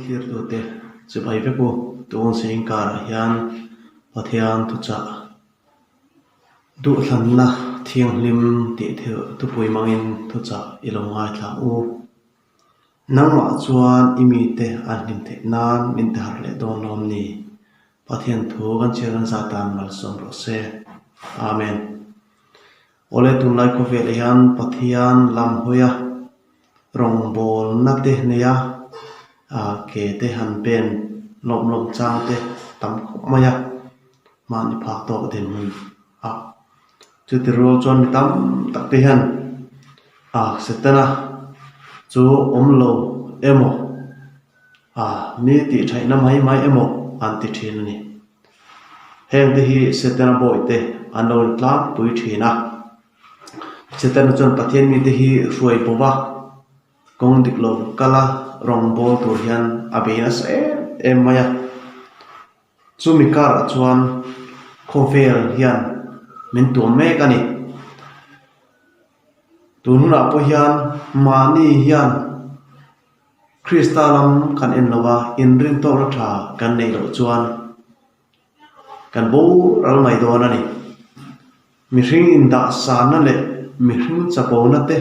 thlirtute chibai vek u. Tun zingkarah hian Pathian thuchah duhthlanna thianghlim tih thupui hmangin thuchah i lo ngaithla u. Nangmah chuan i mite an hlim theih nan min ti harh leh dawn lawm ni? Pathian thu kan chhiar an zat tan malsawm rawh se. Amen. Awle tunlai khawvelah hian Pathian lam hawi a, rawngbawlna te nei a, ah ke te han pen lawm lawm chang te tam khawp mai a, mahni phak tawk dinhmun a. Chuti rual chuan mi tam tak te hian ah Setana chu awm lo emaw ah mi tih thaihna mai mai emaw an ti thin a ni. Heng te hi Setana bawihte an lo intlangpui thin a. Setana chuan Pathian mite hi hruai bo va, kawng dik lo kal a rawngbâwl tur hian a bei nasa em em mai a. Chumi karah chuan khawvel hian min tuam mek a ni. Tun hunah pawh hian mahni hian. Krista lam kan en lo a, inrintawkna tha kan neih loh chuan kan boral mai dawn a ni. Mihring indah sanna leh mihring chapona te,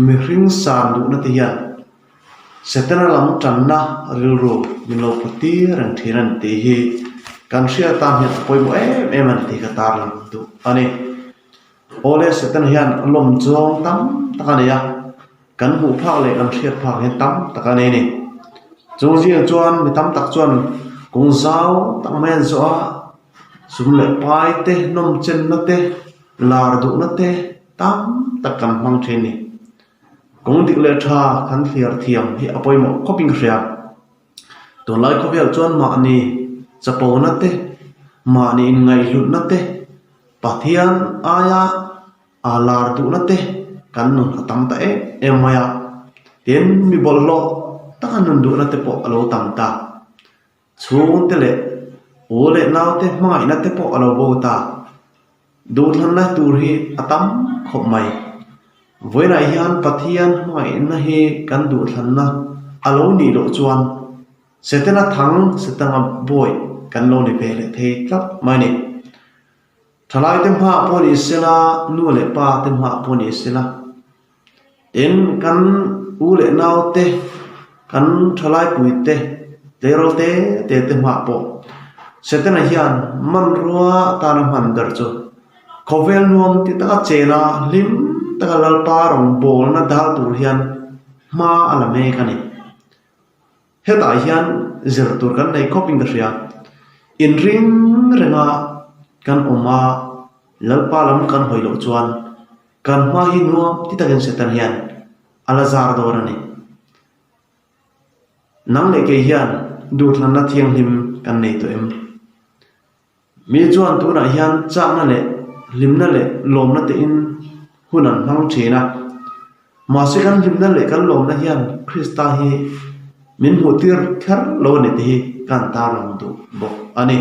mihring san duhna te hian Setana lam tanna rilru min lo put tir reng thin a ni tih hi kan hriat tan hian a pawimawh em em a ni tih ka tarlang duh a ni. Awle Setana hian lawm zawng tam tak a nei a. Kan hmuh phak leh kan hriat phak hian tam tak a nei a ni. Chung zingah chuan mi tam tak chuan kawng zau tak mai an zawh a, sum leh pai te, nawm chenna te, lar duhna te tam tak kan hmang thin a ni. Kawng dik leh tha kan thliar thiam hi a pawimawh khawpin ka hria. Tunlai khawvel chuan mahni chapona te, mahni inngaihhlutna te, Pathian aia A lar duhna te kan nun a tam ta em em mai a, tin mi bawlhhlawh taka nun duhna te pawh a lo tam ta. Chhungte leh u leh naute hmangaihna te pawh a lo bo ta. Duhthlanna tur hi a tam khawp mai. Vawiinah hian Pathian hmangaihna hi kan duhthlanna a lo nih loh chuan Setana thang Setanga bawi kan lo ni ve leh thei tlat mai a ni. Thalaite hmaah pawh ni sela, nu leh pa te hmaah pawh ni sela, tin kan u leh nau te, kan thalai pui te, tleirawl te te te hmaah pawh Setana hian hmanrua atana hman ber chu khawvel nuam ti taka chena hlim taka Lalpa rawngbawlna dal tur hian hma a la mek a ni. Hetah hian zir tur kan nei khawpin ka hria. Inring renga kan awm a, Lalpa lam kan hawi loh chuan kan hma hi nuam ti takin Satan hian a la zar dawn a ni. Nang leh kei hian duhthlanna thianghlim kan nei tawh em? Mi chuan tunah hian chakna leh hlimna leh lawmna tein hun an hmang thin a. Mahse kan hlimna leh kan lawmna hian Krista hi min hmuh tir kher lo a ni tih hi kan tarlang duh bawk a ni.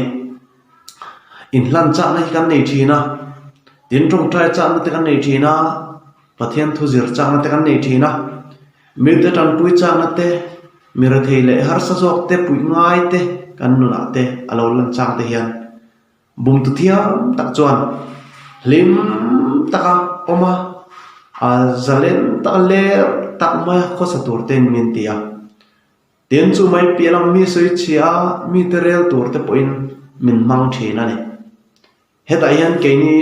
Inhlan chakna hi kan nei thin a, tin tawngtai chakna te kan nei thin a, Pathian thu zir chakna te kan nei thin a, mite tanpui chakna te, mi rethei leh harsa zawk te puih ngai te kan nunah te a lo lan chang te hian bumtu thiam tak chuan hlim taka awm a, a zalen taka ler tak maia khawsa tur tein min ti a. Tin chu mai piah lam mi sawi chhia a, mite rel tur te pawhin min hmang thin a ni. Hetah hian keini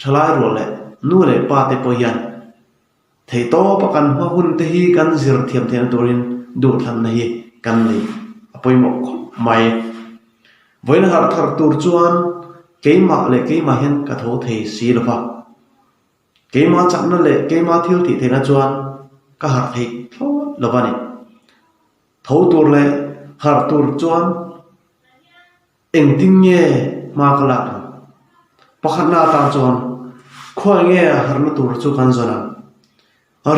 thalai rual leh nu leh pa te pawh hian theihtawpa kan hma hun te hi kan zir thiam theihna turin duhthlanna hi kan nei a pawimawh khawp mai. Vawiin harh thar tur chuan keimah leh keimah hian ka tho thei si lo va, keimah chakna leh keimah thil tih theihna chuan ka harh thei thlawt lo va ni. Tho tur leh harh tur chuan. Engtin nge hma ka lak ang? Pakhatna atan chuan khawi nge harhna tur chu kan zawn ang?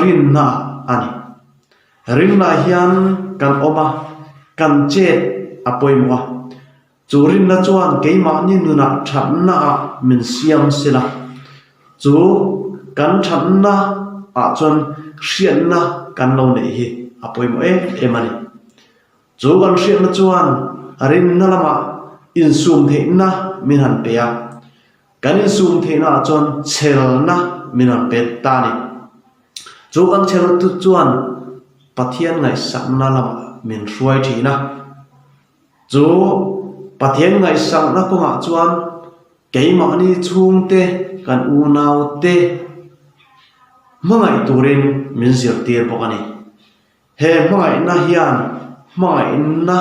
Rinna a ni. Rinna hian kan awm a, kan chet a pawimawh a. Chu rinna chuan keimahni nunah thatna ah min siam sila. Chu kan thatna ah chuan hriatna kan lo neih hi a pawimawh em em a ni. Chu kan hriatna chuan rinna lamah insum theihna min han pe a, kan insum theihnaah chuan chhelna min han pe ta a ni. Chu kan chhelna chu chuan Pathian ngaihsakna lamah min hruai thin a. Chu Pathian ngaihsakna kawngah chuan keimahni chhungte kan unaute hmangaih turin min zirtir bawk a ni. He hmangaihna hian hmangaihna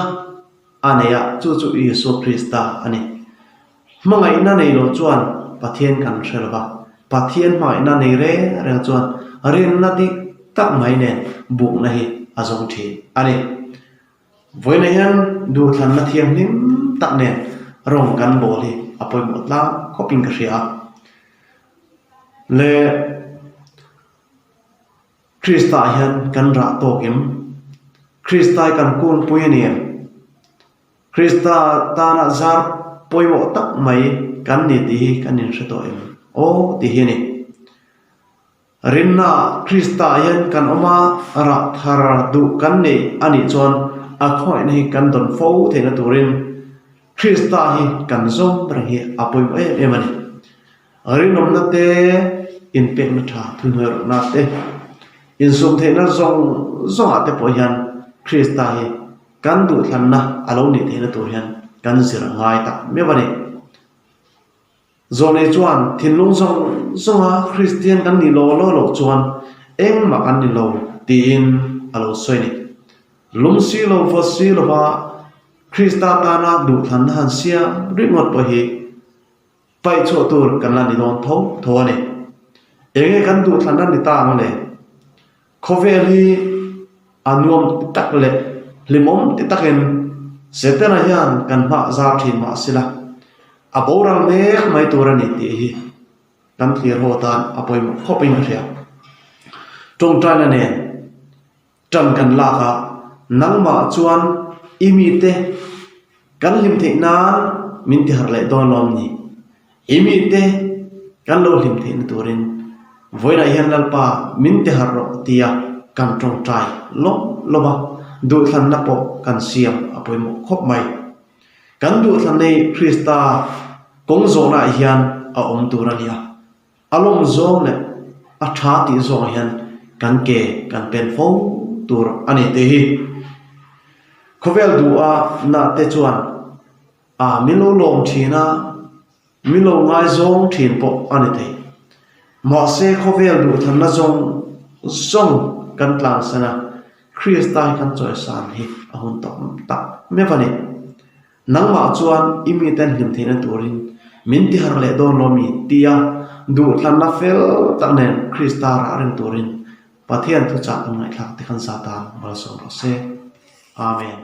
a nei a, chu chu Isua Krista a ni. Hmangaihna nei lo chuan Pathian kan hre lo va, Pathian hmangaihna nei reng reng chuan rinna dik tak mai nen bukna hi a zawng thin a ni. Vawiinah hian duhthlanna thianghlim tak nen rawng kan bawl hi a pawimawh tlang khawpin ka hria a. Le Krista ah hian kan rah tawk em? Krista hi kan kungpui a ni em? Krista tana zar pawimawh tak mai kan ni tih hi kan inhre tawh em? Aw tih hi a ni. Rinna Krista ah hian kan awm a, rah thar duh kan nei a nih chuan a khawngaihna hi kan dawn fo theihna turin Krista hi kan zawm reng hi a pawimawh em em a ni. Rinawmna te, inpekna tha thuhnuai rawhna te, insum theihna zawng zawngah te pawh hian Krista hi kan duhthlanna a lo nih theihna tur hian kan zir a ngai tak meuh a ni. Zawlnei chuan thinlung zawng zawnga Kristian kan nih law law loh chuan engmah kan ni lo tiin a lo sawi a ni. Lung si lo vawt si lova Krista tana duhthlanna han siam ringawt pawh hi paih chhuah tur kan la ni dawn tho tho a ni. Enge kan duhthlanna ni ta ang le? Khawvel hi a nuam ti tak leh hlimawm ti takin Setana hian kan hmah zar thin mah sila, a boral mek mai tur a ni tih hi kan thlir haw tan a pawimawh khawpin ka hria. Tawngtaina nen tan kan lak a, nangmah chuan i mite kan hlim theih nan min ti harh leh dawn lawm ni? I mite kan lo hlim theihna turin vawiinah hian Lalpa min ti harh rawh tia kan tawngtai lawm lawm a, duhthlanna pawh kan siam a pawimawh khawp mai. Kan duhthlanna hi Krista kawng zawhnaah hian a awm tur a ni a, a lawm zawng leh a tha tih zawngah hian kan ke kan pen fo tur a ni tih hi khawvel duha na te chuan A min lo lawm thin a, min lo ngaizawng thin pawh a ni thei. Mahse khawvel duhthanna zawng zawng kan tlansan a, Krista hi kan chawisan hi a hun tawh tak meuh a ni. Nangmah chuan i miten hlim theihna turin min tiharh leh dawn lo mi tia duhthlanna fel tak nen Krista rah reng turin Pathian thuchah kan ngaihthlak te khan Satan malsawm rawh se. Amen.